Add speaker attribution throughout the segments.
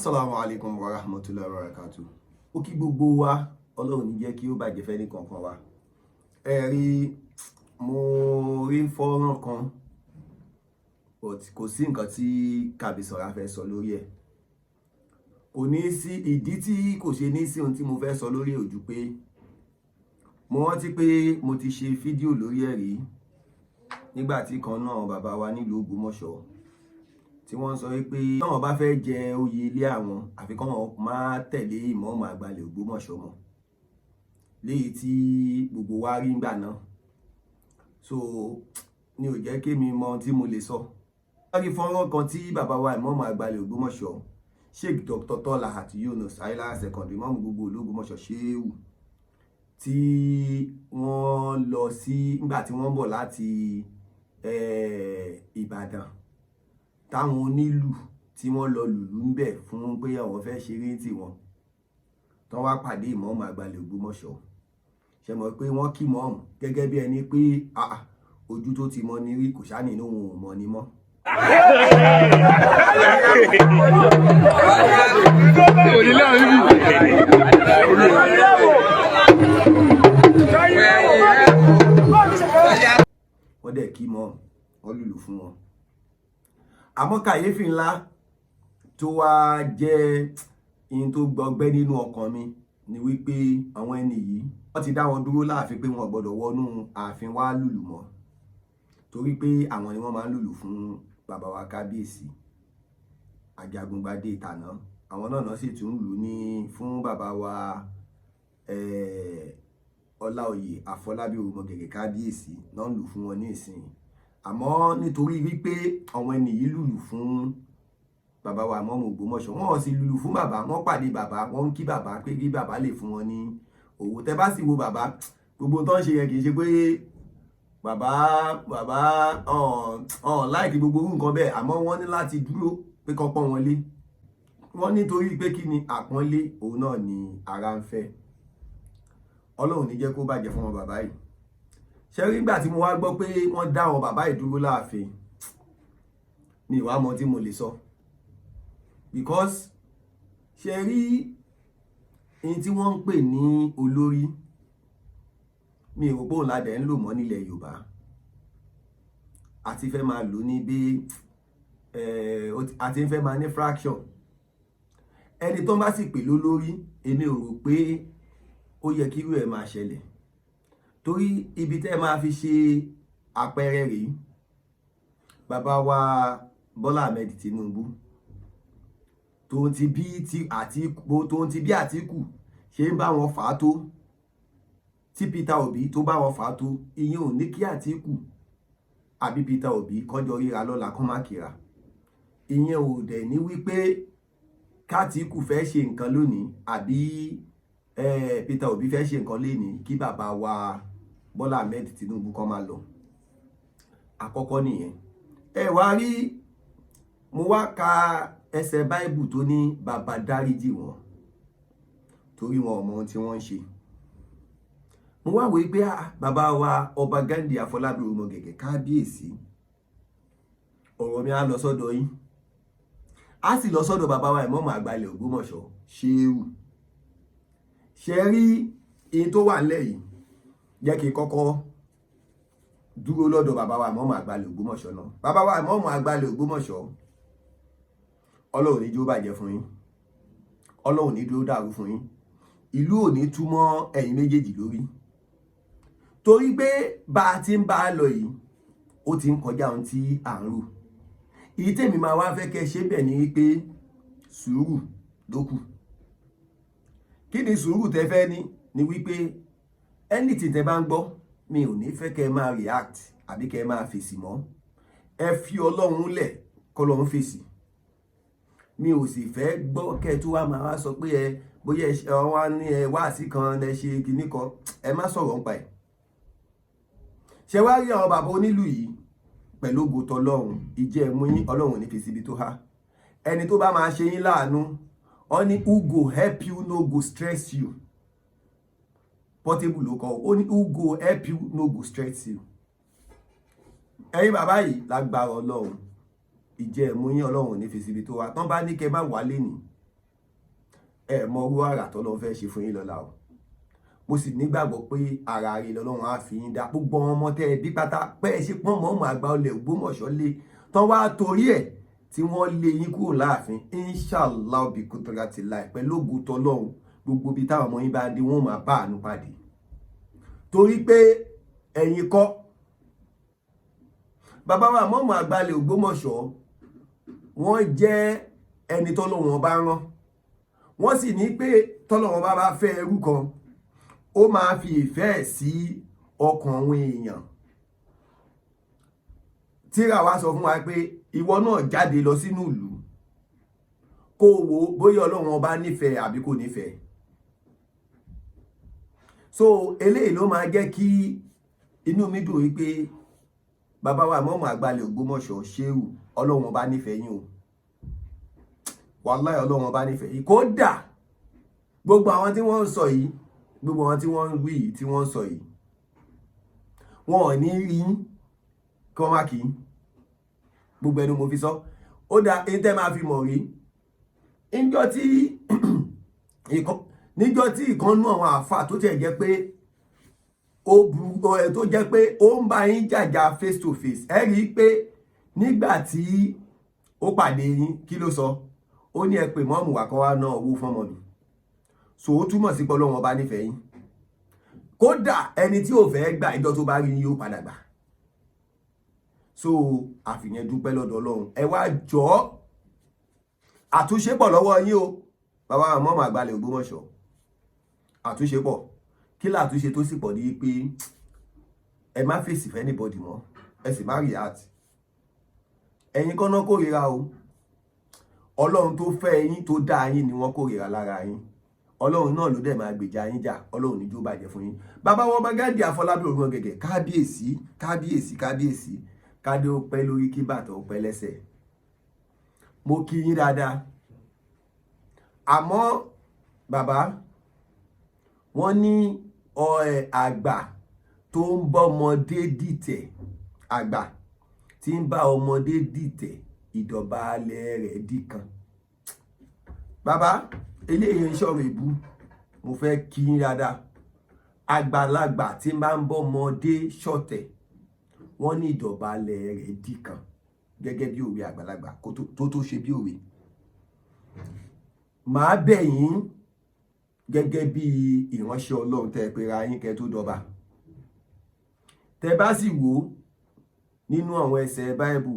Speaker 1: Assalamu alaikum wa rahmatullahi wa barakatuh. Ó kí gbogbo wa, Ọlọ́run ní jẹ́ kí ó bàjẹ́ fẹ́ ní kankan wa. Ẹ rí, mo rí fọ́nrán kan, but kò sí nǹkan tí Kàbísọ̀rà fẹ́ sọ lórí ẹ̀. Kò ní sí ìdí tí kò ṣe ní sí ohun tí mo fẹ́ sọ lórí ojú pé mo rántí pé mo ti ṣe fídíò lórí ẹ̀ rí nígbà tí kan náà bàbá wa nílùú Ògbómọ̀ṣọ́ tí wọ́n sọ wípé táwọn bá fẹ́ jẹ oyè ilé àwọn, àfi kọ́ wọn máa tẹ̀lé ìmáàmù àgbà ilẹ̀ Ògbómọ̀ṣọ́ mọ́, léyìí tí gbogbo wa rí ńgbà náà. So ní ò jẹ́ kémi mọ ohun tí mo lè sọ. Wọ́n rí fọ́nrán kan tí bàbá wa ìmáàmù àgbà ilẹ̀ Ògbómọ̀ṣọ́, Sheikh Dr. Tola àti Yunus Ayélára Second, ìmáàmù gbogbo ìlú Ògbómọ̀ṣọ́, Ṣéwù, tí wọ́n lọ sí nígbà tí wọ́n ń bọ̀ láti Ìbàdàn, táwọn onílù tí wọ́n lọ lùlù ń bẹ̀ fún pé àwọn fẹ́ ṣeré tí wọn tán wá pàdé ìmáàmù àgbà ilẹ̀ Ògbómọ̀ṣọ́. Ṣe mọ̀ pé wọ́n kí mọ́ọ̀mù gẹ́gẹ́ bí ẹni pé ojú tó ti mọ ni rí, kò sáà nínú òun ò mọ ni mọ́. Wọ́n dẹ̀ kí mọ́, wọ́n lùlù fún wọn. Àmọ́ kàyéfì ńlá tó wá jẹ́ ihun tó gbọgbẹ́ nínú ọkàn mi ni wípé àwọn ẹni yìí, wọ́n ti dá wọn dúró láàfin pé wọn ò gbọ́dọ̀ wọnú ààfin wá lùlù mọ́, torí pé àwọn ni wọ́n máa ń lùlù fún bàbá wa kábíyèsí Ajagungbadé ìtànà. Àwọn náà sì tún lù ní fún bàbá wa Ọláoyè Àfọlábí Òròmọgẹ̀gẹ̀ kábíyèsí náà ń lù fún wọn ní ìsìn. Àmọ́ nítorí wípé àwọn ẹni yìí lùlù fún bàbá wa ìmáàmù Ògbómọ̀ṣọ́, wọ́n sì lùlù fún bàbá, wọ́n pàdé bàbá, wọ́n ń kí bàbá pé kí bàbá lè fún wọn ní owó. Tẹ́ bá sì wo bàbá, gbogbo tó ń ṣe yẹn, kì í ṣe pé bàbá ọ̀n láìkí gbogbo orú nǹkan bẹ́ẹ̀, àmọ́ wọ́n ní láti dúró pé kán pọ́n wọn lé. Wọ́n nítorí pé kí ni àpọ́nlé, òun náà ni ara ń fẹ́. Ọlọ́run ní jẹ́ kó bàjẹ́ fún wọn bàbá yìí. Ṣe rí, nígbà tí mo wá gbọ́ pé wọ́n dá àwọn bàbá yìí dúró láàfin, mi ìwà mọ tí mo lè sọ, because ṣe rí ní tí wọ́n ń pè ní olórí, mi ò rò pé òun la dẹ̀ ń lò mọ́ nílẹ̀ Yorùbá. Àti fẹ́ máa lò ní bí àti fẹ́ máa ní fraction. Ẹni tó bá sì pè lólórí, èmi ò rò pé ó yẹ kí irú ẹ̀ máa ṣẹlẹ̀, torí ibi tẹ́ máa fi ṣe àpẹẹrẹ rèé: bàbá wa Bọ́lá Ahmed Tinubu, tóun ti bí ti Àtíkù, tóun ti bí Àtíkù ṣe ń bá wọn fà á tó, tí Peter Obi tó bá wọn fà á tó, ìyẹn ò ní kí Àtíkù àbí Peter Obi kọjọ ríra lọ́la kán má kíra. Ìyẹn ò dẹ̀ ní wípé k'Átíkù fẹ́ ṣe nǹkan lónìí àbí Peter Obi fẹ́ ṣe nǹkan lénìí, kí bàbá wa Bọ́lá Ahmed Tinubu kó máa lọ. Àkọ́kọ́ nìyẹn. Ẹ wá rí, mo wá ka ẹsẹ̀ báìbù tó ní bàbá dáríjì wọn torí wọn ò mọ ohun tí wọ́n ń ṣe. Mo wá wòó pé bàbá wa Ọba Ghandi Àfọlábí Òròmọgẹ̀gẹ̀ kábíyèsí, ọ̀rọ̀ mi á lọ sọ́dọ̀ yín, á sì lọ sọ́dọ̀ bàbá wa ìmáàmù àgbà ilẹ̀ Ògbómọ̀ṣọ́, Ṣéhù. Ṣe rí ihun tó wà nílẹ̀ yìí, jẹ́ kí n kọ́kọ́ dúró lọ́dọ̀ bàbá wa ìmáàmù àgbà ilẹ̀ Ògbómọ̀ṣọ́ náà. Bàbá wa ìmáàmù àgbà ilẹ̀ Ògbómọ̀ṣọ́, Ọlọ́run ní jó bàjẹ́ fún yín, Ọlọ́run ní dúró dàrú fún yín, ìlú ò ní túmọ̀ ẹ̀yin méjèèjì lórí, torí pé bá a ti ń bá a lọ yìí, ó ti ń kọjá ohun tí à ń rò. Èyí tèmi máa wá fẹ́ kẹ́ ṣe bẹ̀ ni wípé sùúrù ló kù. Kí ni sùúrù tẹ́ fẹ́ ní? Ni wípé anything tẹ́ bá ń gbọ́, mi ò ní fẹ́ kẹ́ máa react àbí kẹ́ máa fèsì mọ́. Ẹ fi Ọlọ́run lẹ̀ kọ́lọ́run fèsì. Mi ò sì fẹ́ gbọ́ kẹ́ tó wá máa wá sọ pé ẹ bóyá ẹ wá ní ẹ wáàsí kan, ẹ ṣe kinní kan, ẹ má sọ̀rọ̀ nípa ẹ̀. Ṣe wá rí àwọn bàbá onílù yìí, pẹ̀lú ògo tọlọ́run, ìjẹ́ ẹ̀mú yín, Ọlọ́run ní fi síbi tó há. Ẹni tó bá máa ṣe yín láàánú, ọ ní "Who go help you no go stress you." Portable ló kọ, ó ní "Who go help you no go stress you." Ẹ̀yin bàbá yìí, lágbára Ọlọ́run, ìjẹ́ ẹ̀mú yín, Ọlọ́run ní fi síbi tó wá. Tán bá ní kẹ́ má wálé ní Ẹ mọ orú àrà tọ́lọ́run fẹ́ ṣe fún yín lọ́la o. Mo sì nígbàgbọ́ pé ara rẹ̀ lọ́lọ́run á fi yín dá. Gbogbo ọmọ tẹ́ ẹ bí pátá pẹ́ ẹ ṣe pọ́n mọ́mọ́ àgbà ilẹ̀ Ògbómọ̀ṣọ́ lé tán wá torí ẹ̀ tí wọ́n lé yín kúrò láàfin, inshallah bi kudrati láì, pẹ̀lú ògùn tọ́lọ́run, gbogbo ibi táwọn ọmọ yín bá dé, wọ́n máa bá àánú pàdé, torí pé ẹ̀yin kọ́. Bàbá wa mọ́mọ́ àgbàlẹ̀ Ògbómọ̀ṣọ́, wọ́n jẹ́ ẹni tọ́lọ́run bá rán. Wọ́n sì ní pé tọ́lọ́run bá fẹ́ ẹrú kan, ó máa fi ìfẹ́ ẹ̀ sí ọkàn àwọn èèyàn. Tíra wa sọ fún wa pé ìwọ náà jáde lọ sínú ìlú, kó o wò bóyá Ọlọ́run ọba nífẹ̀ẹ́ àbí kò nífẹ̀ẹ́. So eléyìí ló máa jẹ́ kí inú mi dùn wípé bàbá wa mọ́mọ́ àgbàlẹ̀ Ògbómọ̀ṣọ́ ṣéwù, Ọlọ́run ọba nífẹ̀ẹ́ yín o. Wàláhì, Ọlọ́run ọba nífẹ̀ẹ́ yín. Kódà gbogbo àwọn tí wọ́n ń sọ yìí, gbogbo àwọn tí wọ́n ń wí yìí, tí wọ́n ń sọ yìí, wọn ò ní rí yín kí wọ́n má kí yín. Gbogbo ẹnu mo fi sọ. Ó dá eyín tẹ́ máa fi mọ̀ rí níjọ́ tí ìkànnú àwọn àáfà tó tiẹ̀ jẹ́ pé ó bu ẹ, tó jẹ́ pé ó ń bá yín jàjà face to face, ẹ rí i pé nígbà tí ó pàdé yín, kí ló sọ? Ó ní ẹ pè mọ́ọ̀mù wà kán wá ná owó fọ́mọ mi. So ó túmọ̀ sí pé Ọlọ́run ọba nífẹ̀ẹ́ yín. Kódà ẹni tí ò fẹ́ gbà, ìjọ tó bá rí yín, yóò padà gbà. So àfìyẹn dúpẹ́ lọ́dọ̀ Ọlọ́run. Ẹ wá jọ, àtúnṣe pọ̀ lọ́wọ́ yín o, bàbá wa mọ́mọ́ àgbàlẹ̀ Ògbómọ̀ṣọ́. Àtúnṣe pọ̀. Kí làtúnṣe tó sì pọ̀ ní pé ẹ má fèsì fún anybody mọ́, ẹ sì má react. Ẹ̀yin kọ́ náà kórìíra o. Ọlọ́run tó fẹ́ yín, tó dá yín ni wọ́n kórìíra lára yín. Ọlọ́run náà ló dẹ̀ máa gbèjà yín jà. Ọlọ́run níjó bàjẹ́ fún yín. Bàbá wọn bá Ghandi Àfọlábí òun gẹ̀gẹ̀, kábíyèsí, kábíyèsí, kábíyèsí. Kádé ó pẹ́ lórí, kí bàtà ó pẹ́ lẹ́sẹ̀. Mo kí yín dáadáa. Àmọ́ bàbá, wọ́n ní àgbà tó ń bọ́mọdé dìtẹ̀, àgbà tí ń bá ọmọdé dìtẹ̀, ìdọ̀bálẹ̀ rẹ̀ dìkan. Bàbá, eléyìí ń sọ̀rọ̀ ìbú. Mo fẹ́ kí yín dáadáa. Àgbàlagbà tí máa ń bọ́mọdé ṣọ̀tẹ̀, wọ́n ní ìdọ̀bálẹ̀ rẹ̀ dìkan, gẹ́gẹ́ bí òwe àgbàlagbà tó tó ṣe bí òwe. Màá bẹ̀ yín gẹ́gẹ́ bí ìránṣẹ́ Ọlọ́run tẹ́ ẹ pera yín kẹ́ tó dọba. Tẹ́ bá sì wò ó nínú àwọn ẹsẹ̀ Báíbù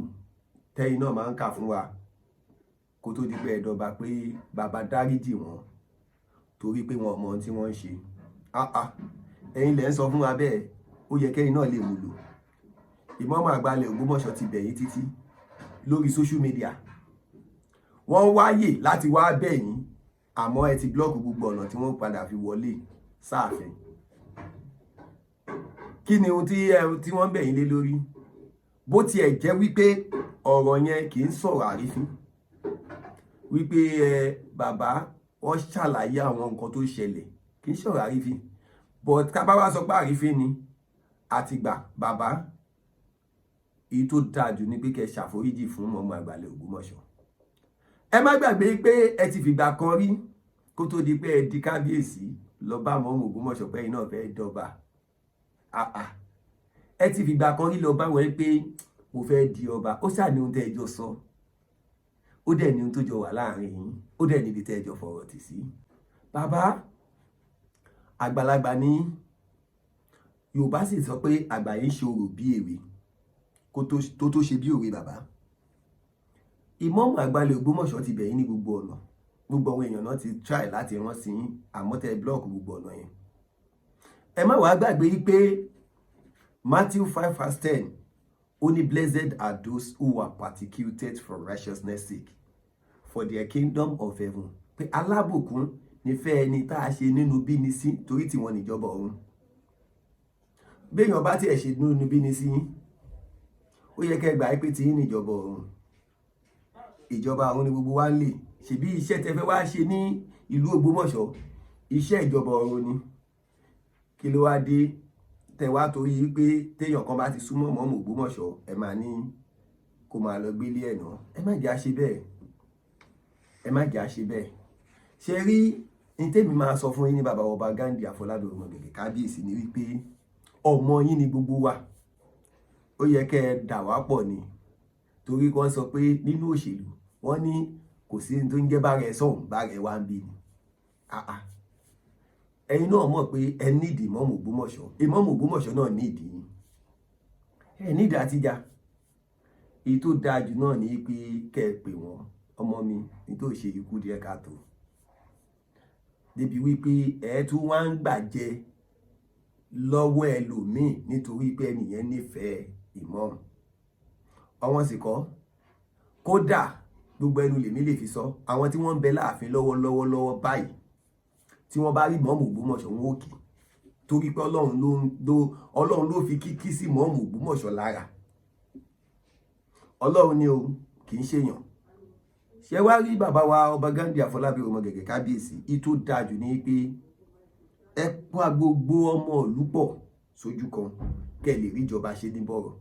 Speaker 1: tẹ́yìn náà máa ń kà fún wa kó tó di pé ẹ dọba, pé bàbá, dáríjì wọ́n, torí pé wọn ò mọ ohun tí wọ́n ń ṣe. Ah ah, ẹ̀yin lẹ́ ń sọ fún wa bẹ́ẹ̀. Ó yẹ kẹ́yìn náà lè mú lò. Ìmáàmù àgbàlẹ̀ Ògbómọ̀ṣọ́ ti bẹ̀ yín títí lórí social media. Wọ́n wáyè láti wá bẹ̀ yín, àmọ́ ẹ ti block gbogbo ọ̀nà tí wọ́n padà fi wọlé sáàfin. Kí ni ohun tí wọ́n bẹ̀ yín lé lórí? Bó tiẹ̀ jẹ́ wípé ọ̀rọ̀ yẹn kì í sọ̀rọ̀ àrífín, wípé ẹ bàbá, wọ́n ṣàlàyé àwọn nǹkan tó ṣẹlẹ̀, kì í sọ̀rọ̀ àrífín, but ká bá wá sọ pé àrífín ni àtìgbà, bàbá, èyí tó dáa jù ni pé kẹ́ ṣàforíjì fún ọmọ àgbàlẹ̀ Ògbómọ̀ṣọ́. Ẹ má gbàgbé pé ẹ ti fìgbà kan rí, kó tó di pé ẹ di kábíyèsí, lọ bá mọ́ Ògbómọ̀ṣọ́ pé ẹ̀yin náà fẹ́ dọba. Ẹ ti fìgbà kan rí lọ bá wọn pé mo fẹ́ di ọba. Ó ṣáà ní ohun tẹ́ ẹ jọ sọ, ó dẹ̀ ní ohun tó jọ wà láàrin yín, ó dẹ̀ níbi tẹ́ ẹ jọ fọ̀rọ̀ tì sí. Bàbá àgbàlagbà ní Yorùbá sì sọ pé àgbà yìí ń ṣòro bí èwe kó tó tó ṣe bí òwe. Bàbá ìmáàmù àgbàlẹ̀ Ògbómọ̀ṣọ́ ti bẹ̀ yín ní gbogbo ọ̀nà. Gbogbo àwọn èèyàn náà ti try láti rán sí yín, àmọ́ tẹ́ block gbogbo ọ̀nà yẹn. Ẹ má wàá gbàgbé pé Matthew 5 verse 10, ó ní, "Blessed are those who are persecuted for righteousness' sake, for their kingdom of heaven," pé alábùkún nífẹ̀ẹ́ ẹni tá a ṣe nínú bíni sí, torí tiwọn níjọba ọ̀run. Béèyàn bá tiẹ̀ ṣe nínú bíni sí yín, ó yẹ kẹ́ gbà pé tí yín níjọba ọ̀run. Ìjọba ọ̀run ni gbogbo wa ń lè ṣèbí. Iṣẹ́ tẹ́ fẹ́ wá ṣe ní ìlú Ògbómọ̀ṣọ́, iṣẹ́ ìjọba ọ̀run ni. Kí ló wá dé tẹ́ wá torí pé téèyàn kan bá ti súnmọ́ mọ́mọ́ Ògbómọ̀ṣọ́, ẹ máa ní kó máa lọ gbélé ẹ̀ náà? Ẹ má jẹ́ àṣe bẹ́ẹ̀, ẹ má jẹ́ àṣe bẹ́ẹ̀. Ṣe rí ní tèmi máa sọ fún yín ní bàbá ọba Ghandi Àfọlábí Òròmọgẹ̀gẹ̀ kábíyèsí ni wípé ọmọ yín ni gbogbo wa. Ó yẹ kẹ́ ẹ dà wá pọ̀ ni, torí wọ́n sọ pé nínú òṣèlú, wọ́n ní kò sí ní tó ń jẹ́ bára ẹ sọ̀hún bára ẹ wá ń bí ni. Ẹ̀yin náà mọ̀ pé ẹ nídìí Ìmáàmù Ògbómọ̀ṣọ́, Ìmáàmù Ògbómọ̀ṣọ́ náà nídìí yín. Ẹ nídìí àtijọ́. Èyí tó dáa jù náà ní pé kẹ́ ẹ pè wọ́n: "Ọmọ mi, ní tó ṣe ikú díẹ̀ káàtó," débi wípé ẹ tún wá ń gbàjẹ lọ́wọ́ ẹlòmíì nítorí pé ẹnìyẹn nífẹ̀ẹ́ ìmáàmù. Ọwọ́n sì kọ́. Kódà gbogbo ẹnu lèmi lè fi sọ, àwọn tí wọ́n ń bẹ láàfin lọ́wọ́lọ́wọ́ lọ́wọ́ báyìí, tí wọ́n bá rí Ìmáàmù Ògbómọ̀ṣọ́, wọn ò kì, torí pé Ọlọ́run ló fi kíkí sí Ìmáàmù Ògbómọ̀ṣọ́ lára. Ọlọ́run ni o, kì í ṣèyàn. Ṣé wá rí bàbá wa ọba Ghandi Àfọlábí Òròmọgẹ̀gẹ̀ kábíyèsí, ìtò dájú ní pé ẹ pa gbogbo ọmọ ìlú pọ̀ sójú kan, kẹ́ lè rí ìjọba ṣe ní bọ̀rọ̀.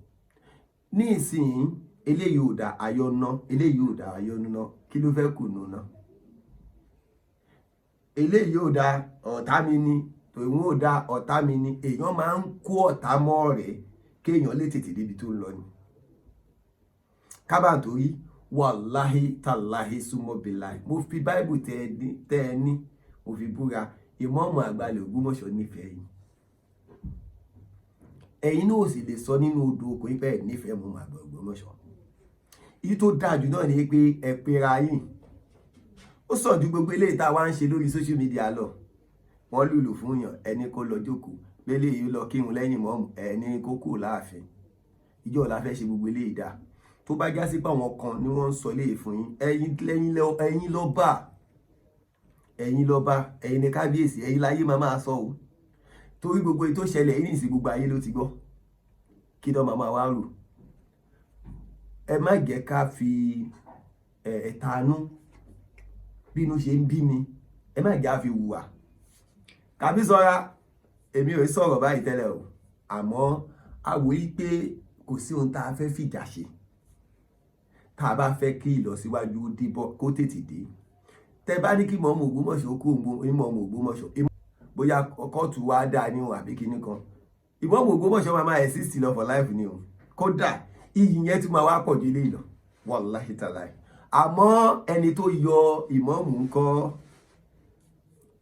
Speaker 1: Ní ìsìn, eléyìí ò dá ayọ̀ ná, eléyìí ò dá ayọ̀ ná, kí ló fẹ́ kù nù ná? Eléyìí ò dá, ọ̀tá mi ni, tòun ò dá, ọ̀tá mi ni. Èèyàn máa ń kó ọ̀tá mọ́ ọ̀rẹ́ kéèyàn lè tètè débi tó ń lọ ni. Kábà torí wàláhí tàláhí súnmọ́ bíláì, mo fi báìbù tẹ́ ẹ ní, mo fi búra, ìmáàmù àgbàlẹ̀ Ògbómọ̀ṣọ́ nífẹ̀ẹ́ yìí. Ẹ̀yin náà ò sì lè sọ nínú odò okòó pé ẹ̀ nífẹ̀ẹ́ mọ́ àgbà Ògbómọ̀ṣọ́. Èyí tó dáa jù náà ni pé ẹ pera yín. Ó sàn ju gbogbo eléyìí tá a wá ń ṣe lórí social media lọ. Wọ́n lùlù fún yàn, ẹni kó lọ jókòó lélẹ̀ yìí, lọ kírun lẹ́yìn mọ́mù, ẹni kó kù láàfin. Ìjọ la fẹ́ ṣe gbogbo eléyìí dáa? Tó bá já sí pé àwọn kan ni wọ́n ń sọ eléyìí fún yín, ẹ̀yin ẹ̀yin ló bá, ẹ̀yin ló bá, ẹ̀yin ní kábíyèsí, ẹ̀yin láyé máa máa sọ o, torí gbogbo ètò ìṣẹ̀lẹ̀ yìí nìsín, gbogbo ayé ló ti gbọ́. Kí ló máa máa wá rò? Ẹ má jẹ́ ká fi ẹ̀tanú bínú ṣe ń bí mi, ẹ má jẹ́ á fi hùwà kàbí sọ́ra. Èmi ò sọ̀rọ̀ báyìí tẹ́lẹ̀ o, àmọ́ a wò yí pé kò sí ohun tá a fẹ́ fìjà ṣe. Tá a bá fẹ́ kí ìlọsíwájú kó tètè dé, tẹ bá ní kí Ìmáàmù Ògbómọ̀ṣọ́ kó Ìmáàmù Ògbómọ̀ṣọ́, bóyá kóòtù wá dáa ní o àbí kinní kan, Ìmáàmù Ògbómọ̀ṣọ́ máa máa exist lọ for life ni o. Kódà iyì yẹn tún máa wá pọ̀ ju eléyìí lọ, wàláhì tàláhì. Àmọ́ ẹni tó yọ ìmáàmù ńkọ́?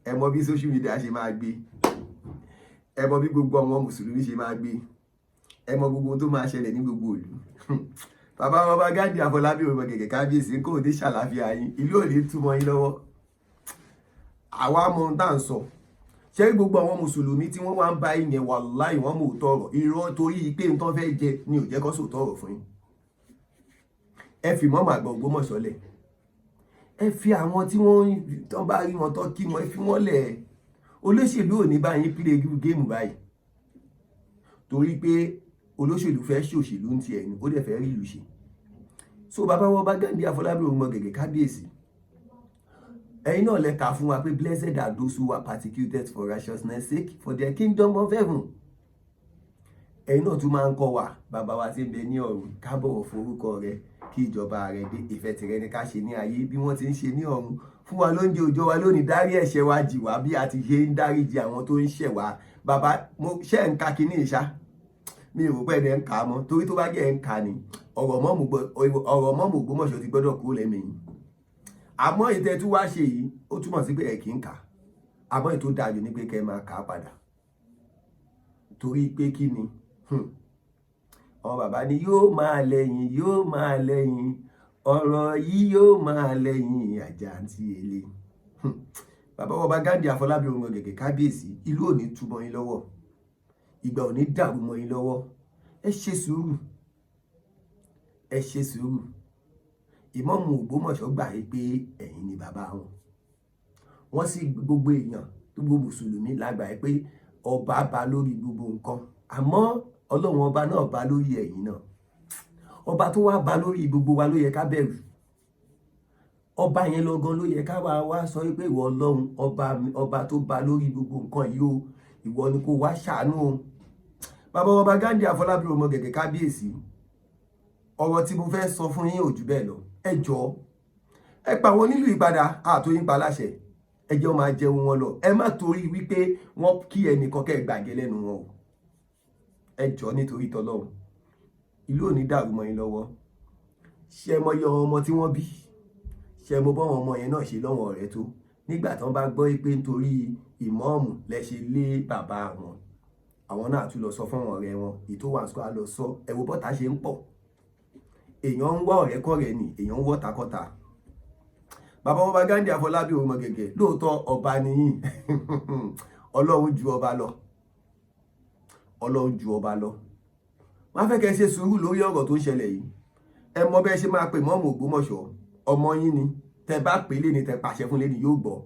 Speaker 1: Ẹ mọ bí social media ṣe máa gbé, ẹ mọ bí gbogbo ọmọ mùsùlùmí ṣe máa gbé, ẹ mọ gbogbo tó máa ṣẹlẹ̀ ní gbogbo ìlú. Bàbá ọba Ghandi Àfọlábí Òròmọgẹ̀gẹ̀ kábíyèsí, kò ní ṣàlàáfíà yín, ìlú ò ní túmọ̀ yín lọ́wọ́. Àwa mọ ohun tá à ń sọ. Ṣé gbogbo àwọn mùsùlùmí tí wọ́n wá ń bá yín yẹn, wàláhì, wọ́n mọ̀ òótọ́ ọ̀rọ̀. Irọ́, torí pé n tó fẹ́ jẹ ni ò jẹ́ kó sòótọ́ ọ̀rọ̀ fún yín. Ẹ fi Ìmáàmù àgbà Ògbómọ̀ṣọ́ lẹ̀, ẹ fi àwọn tí wọ́n tán bá rí wọn tán kí wọn, ẹ fi wọ́n lẹ̀. Olóṣèlú ò ní bá yín play game báyìí, torí pé olóṣèlú fẹ́ ṣòṣèlú ń tiẹ̀ ni, ó dẹ̀ fẹ́ rí ìlú ṣe. So bàbá wọn bá Ghandi Àfọlábí Òròmọgẹ̀gẹ̀ kábíyèsí, ẹ̀yin náà lẹ kà fún wa pé blessed are those who are persecuted for righteousness' sake, for their kingdom of heaven. Ẹ̀yin náà tún máa ń kọ́ wa: "Bàbá wa tí ń bẹ ní ọ̀run, ká bọ̀wọ̀ forúkọ rẹ, kí ìjọba rẹ dé, ìfẹ́ tìrẹ ni ká ṣe ní ayé bí wọ́n ti ń ṣe ní ọ̀run. Fún wa lóúnjẹ òòjọ́ wa lónìí, dárí ẹ̀ṣẹ̀ wa jì wá bí a ti ṣe ń dáríjì àwọn tó ń ṣẹ̀ wá." Bàbá mo ṣe ń ka kinní ìṣá, mi ò rò pé ẹ̀ ń kà á mọ́, torí tó bá jẹ́ ẹ̀ ń kà ní ọ̀rọ̀ mọ́mù Ògbómọ̀ṣọ́ ti gbọ́dọ̀ kúrò lẹ́mìí yín. Àmọ́ ìtẹ́ tí wàá ṣe yìí, ó túmọ̀ sí pé ẹ̀ kì í kà. Àmọ́ ètò dájú ní pé kẹ́ ẹ máa kà á padà, torí pé kí ni àwọn bàbá ní yóò máa lẹ́yìn, yóò máa lẹ́yìn ọ̀rọ̀ yìí, yóò máa lẹ́yìn àjàǹtí èlé. Bàbá ọba Ghandi Àfọlábí Òròmọgẹ̀gẹ̀ kábíyèsí, ìlú ò ní túmọ̀ yín lọ́wọ́, ìgbà ò ní dàrú mọ́ yín lọ́wọ́. Ẹ ṣe sùúrù, ẹ ṣe sùúrù. Ìmáàmù Ògbómọ̀ṣọ́ gbà yí pé ẹ̀yin ni bàbá wọn. Wọ́n sì gbogbo èèyàn, gbogbo mùsùlùmí lágbà yí pé ọba bá lórí gbogbo nǹkan, àmọ́ Ọlọ́run ọba náà bá lórí ẹ̀yin náà. Ọba tó wá bá lórí gbogbo wa ló yẹ ká bẹ̀rù. Ọba yẹn lọ́gán ló yẹ ká wá wá sọ pé ìwọ Ọlọ́run ọba, ọba tó bá lórí gbogbo nǹkan yìí o, ìwọ ni kó wá ṣàánú o. Bàbá ọba Ghandi Àfọlábí Òròmọgẹ̀gẹ̀ kábíyèsí, ọ̀rọ̀ tí mo fẹ́ sọ fún yín ò jù bẹ́ẹ̀ lọ. Ẹ jọ̀ọ́, ẹ pa àwọn onílù ìpadà àtòyìn pa láṣẹ. Ẹ jẹ́ wọ́n máa jẹun wọn lọ. Ẹ má torí wípé wọ́n kí ẹnìkan kẹ́ ẹ gbàgẹ́ lẹ́nu wọn o. Ẹ jọ, nítorí tọlọ́run, ìlú ò ní dàrú mọ́ yín lọ́wọ́. Ṣé ẹ mọ iye ọmọ tí wọ́n bí? Ṣé ẹ mọ bọ́wọn ọmọ yẹn náà ṣe lọ́wọ́ ọ̀rẹ́ tó nígbà tí wọ́n bá gbọ́ pé nítorí ìmọ̀ọ́mù lẹ ṣe lé bàbá wọn? Àwọn náà tún lọ sọ fún àwọn ọ̀rẹ́ wọn ètò wà sọ á lọ sọ. Ẹ wo bọ́ta ṣe ń pọ̀. Èèyàn ń wá ọ̀rẹ́kọ̀rẹ́ ni, èèyàn ń wọ́ takọ́ta. Bàbá wọn bá Ghandi Àfọlábí Òmọgẹ̀gẹ̀, lóòótọ́ ọba nìyí. Ọlọ́run ju ọba lọ, Ọlọ́run ju ọba lọ. Wọ́n á fẹ́ kẹ́ ṣe sùúrù lórí ọ̀rọ̀ tó ń ṣẹlẹ̀ yìí. Ẹ mọ bẹ́ẹ̀ ṣe máa pè mọ́mù Ògbómọ̀ṣọ́. Ọmọ yín ni. Tẹ bá pè lé ní, tẹ pàṣẹ fún lé ní, yóò gbọ́,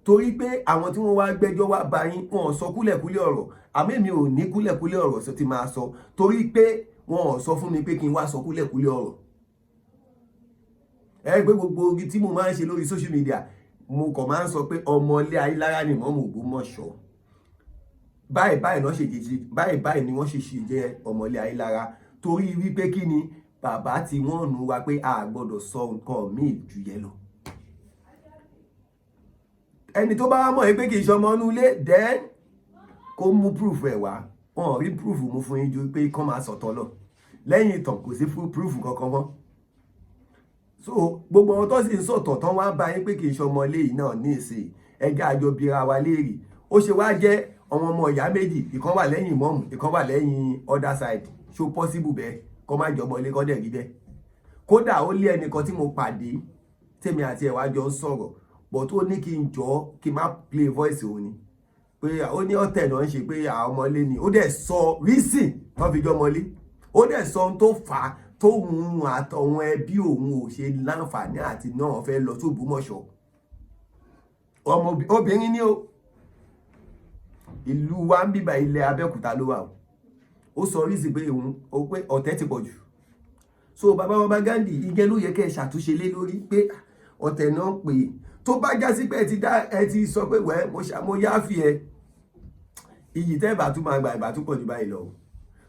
Speaker 1: torí pé àwọn tí wọ́n wá gbẹ́jọ́ wá bá yín, wọn ò sọ kúlẹ̀kúlẹ̀ ọ̀rọ̀. Àmọ́ èmi ò ní kúlẹ̀kúlẹ̀ ọ̀rọ̀ sọ ti máa sọ, torí pé wọn ò sọ fún mi pé kí n wá sọ kúlẹ̀kúlẹ̀ ọ̀rọ̀. Ẹ gbé gbogbo ogi tí mo máa ń ṣe lórí social media, mo kàn máa ń sọ pé ọmọ ilé Ayílára ni mọ́mù Ògbómọ̀ṣọ́. Báyìí báyìí náà ṣe jẹjẹ, báyìí báyìí ni wọ́n ṣe ṣe jẹ́ ọmọ ilé Ayílára, torí wípé kí ni bàbá tí wọ́n nu wa pé a gbọ́dọ̀ sọ nǹkan míì jù yẹn lọ. Ẹni tó bá mọ̀ pé kì í ṣọmọ inú ilé, then kó mú proof ẹ̀ wá. Wọn ò rí proof mú fún yín ju pé kán máa sọ̀tọ̀ lọ. Lẹ́yìn ìtàn, kò sí proof kankan mọ́. So gbogbo àwọn tó sì ń sọ̀tọ̀ tán wá bá yín pé kì í ṣọmọ ilé yìí náà ní ìsìn, ẹjẹ́ àjọ bíra wa léèrè. Ó ṣe wá jẹ́ àwọn ọmọ ìyá méjì, ìkan wà lẹ́yìn ìmọ̀ọ́mù, ìkan wà lẹ́yìn other side? Ṣó possible bẹ́ẹ̀ kọ́ má jọmọ ilé kọ́ dẹ̀ rí bẹ́ẹ̀? Kódà ó lé ẹnìkan tí mo pàdé, tèmi àti ẹ̀ wá jọ ń sọ̀rọ̀, but ó ní kí n jọ kí n má play voice òun ni, pé ó ní ọ̀tẹ̀ náà ń ṣe, pé àwọn ọmọlé ni. Ó dẹ̀ sọ reason tó fi jọmọlé, ó dẹ̀ sọ ohun tó fà á tóun àtọ̀wọn ẹbí òun ò ṣe láǹfààní àti náà fẹ́ lọ sógbómọ̀ṣọ́. Ọmọ obìnrin ni ó, ìlú wa ń bíbá, ilẹ̀ Abẹ́òkúta ló wà. Ó sọ reason pé òun ó pé ọ̀tẹ̀ ti pọ̀ jù. So bàbá bàbá Ghandi, ìyẹn ló yẹ kẹ́ ẹ ṣàtúnṣe lé lórí, pé ọ̀tẹ̀ náà pè é. Tó bá já sí pé ẹ ti dá, ẹ ti sọ pé wẹ́ mo yááfì ẹ, iyì tẹ́ ìbá tún máa gba ìbá tún pọ̀ jù báyìí lọ.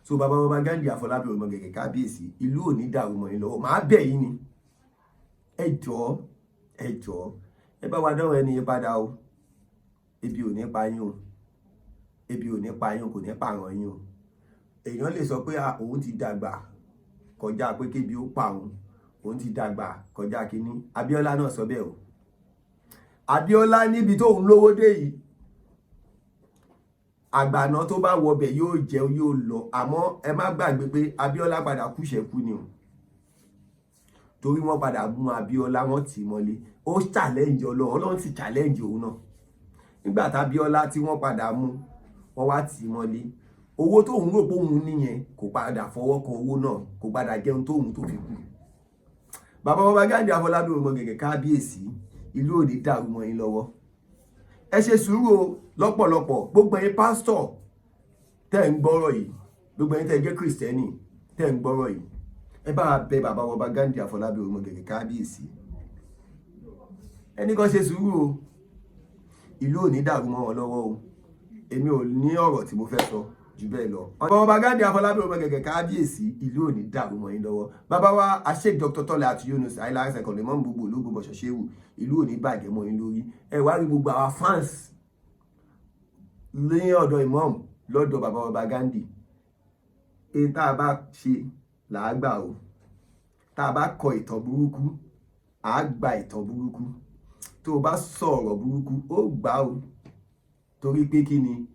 Speaker 1: So bàbá bàbá Ghandi Àfọlábí Òmọgẹ̀gẹ̀, kábíyèsí, ìlú ò ní dàrú mọ́ yín lọ́wọ́. Màá bẹ̀ yín ni, ẹ jọ̀ọ́, ẹ jọ̀ọ́, ẹ bá wa dánwò ẹni yẹn padà o. Ebi ò ní pa yín o, ebi ò ní pa yín o, kò ní pààrọ̀ yín o. Èèyàn lè sọ pé òun ti dàgbà kọjá pé kébi ó pa òun, òun ti dàgbà kọjá kínní. Abíọ́lá náà sọ bẹ́ẹ̀ o. Abíọ́lá níbi tóun lówó dé yìí, àgbàná tó bá wọbẹ̀ yóò jẹun, yóò lọ. Àmọ́ ẹ má gbàgbé pé Abíọ́lá padà kúṣẹ̀kú ni o, torí wọ́n padà mú Abíọ́lá, wọ́n tì í mọ́lé. Ó challenge Ọlọ́run, Ọlọ́run sì challenge òun náà. Nígbà tábíọ́lá tí wọ́n padà mú, wọ́n wá tì í mọ́lé. Owó tóun rò pé òun níyẹn, kò padà fọwọ́ kan owó náà, kò padà jẹun tóun tó fi kú. Bàbá bàbá Ghandi Àfọlábí Òmọgẹ̀gẹ̀, kábíyèsí, ìlú ò ní dàrú mọ́ yín lọ́wọ́. Ẹ ṣe sùúrù o lọ́pọ̀lọpọ̀. Gbogbo ẹ̀yin pásítọ̀ tẹ́ ń gbọ́rọ̀ yìí, gbogbo ẹ̀yin tẹ́ jẹ́ kìrìsìtẹ́nì tẹ́ ń gbọ́rọ̀ yìí, ẹ bá bẹ bàbá bàbá Ghandi Àfọlábí Òmọgẹ̀gẹ̀, kábíyèsí, ẹnì kan ṣe sùúrù o. Ìlú ò ní dàrú mọ́ wọn lọ́wọ́ o. Èmi ò ní ọ̀rọ̀ tí mo fẹ́ sọ jù bẹ́ẹ̀ lọ. Bàbá bàbá Ghandi Àfọlábí Òmọgẹ̀gẹ̀, kábíyèsí, ìlú ò ní dàrú mọ́ yín lọ́wọ́. Bàbá wa Sheikh Dr. Tọ́lá àti Yunus Ayélujára second mọ́ gbogbo ìlú Ògbómọ̀ṣọ́ ṣéwù, ìlú ò ní bàjẹ́ mọ́ yín lórí. Ẹ wá rí gbogbo àwa fans ní ọ̀dọ̀ imam, lọ́dọ̀ bàbá bàbá Ghandi, èyí tá a bá ṣe là á gbà o. Tá a bá kọ ìtàn burúkú, à á gba ìtàn burúkú. Tó o bá sọ̀rọ̀ burúkú, ó gbà o, torí pé kí ni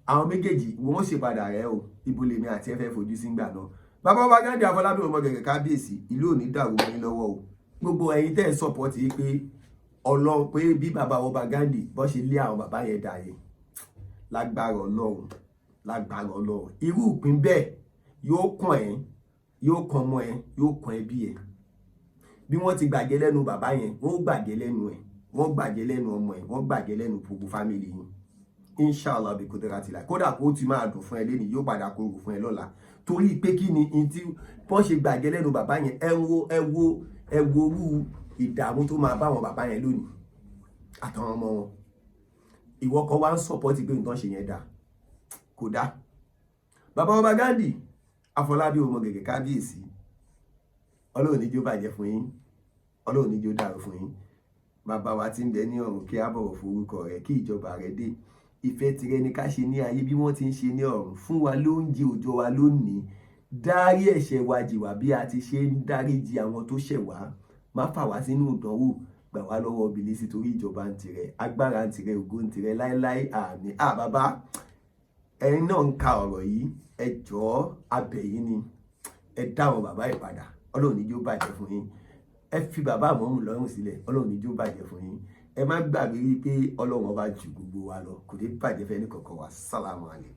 Speaker 1: àwọn méjèèjì wọ́n ṣe padà rẹ o. Ibo lèmi àti ẹ fẹ́ fojú sí gbà náà? Bàbá bàbá Ghandi Àfọlábí Òmọgẹ̀gẹ̀, kábíyèsí, ìlú ò ní dàrú mọ́ yín lọ́wọ́ o. Gbogbo ẹ̀yin tẹ́ ẹ̀ support pé Ọlọ́run, pé bí bàbá ọba Ghandi bọ́ ṣe lé àwọn bàbá yẹn dà yẹn, lágbára Ọlọ́run, lágbára Ọlọ́run, irú ìpín bẹ́ẹ̀ yóò kàn ẹ́, yóò kàn ọmọ ẹ, yóò kàn ẹbí ẹ. Bí wọ́n ti gbàjẹ́ lẹ́nu bàbá yẹn, wọ́n gbàjẹ́ lẹ́nu ẹ̀, wọ́n gbàjẹ́ lẹ́nu ọmọ ẹ̀, wọ́n gbàjẹ́ lẹ́nu gbogbo family yín, inshallah bí kò dára tìlà. Kódà kó ti máa dùn fún ẹ lẹ́nu, yóò padà korò fún ẹ lọ́la, torí pé kí ni n tí wọ́n ṣe gbàjẹ́ lẹ́nu bàbá yẹn? Ẹ wo, ẹ wo, ẹ wo orú ìdààmú tó máa bá àwọn bàbá yẹn lónìí àtàwọn ọmọ wọn. Ìwọ kan wá ń support pé nǹkan ṣe yẹn dá, kò dá. Bàbá ọba Ghandi Àfọlábí Òmọgẹ̀gẹ̀, kábíyèsí, Ọlọ́run ní jó bàjẹ́ fún yín, Ọlọ́run ní jó dàrú fún yín. Bàbá. Bàbá wa tí ń bẹ ní ọ̀run, kí á bọ̀wọ̀ fún orúkọ rẹ, kí ìjọba rẹ dé. Ìfẹ́ tirẹ̀ ni ká ṣe ní ayé bí wọ́n ti ń ṣe ní ọ̀run. Fún wa lóúnjẹ òòjọ́ wa lónìí. Dárí ẹ̀ṣẹ̀ wa jì wá bí a ti ṣe ń dáríjì àwọn tó ṣẹ̀ wá. Má fà wá sínú ìdánwò, gbà wá lọ́wọ́ Bìlísì, torí ìjọba ń tirẹ̀, agbára ń tirẹ̀, ògo ń tirẹ̀ láéláé, àmín. À bàbá, ẹ̀yin náà ń ka ọ̀rọ̀ yìí, ẹ jọ̀ọ́, a bẹ̀ yín ni, ẹ dá àwọn bàbá yìí padà. Ọlọ́run ní jó bàjẹ́ fún yín. Ẹ fi bàbá àmọ́mù lọ́rùn sílẹ̀. Ọlọ́run ní jó bàjẹ́ fún yín. Ẹ má gbàgbé wípé Ọlọ́run Ọba ju gbogbo wa lọ. Kò ní bàjẹ́ fẹ́ ní kọ̀ọ̀kan wa. Sálámù alaykum.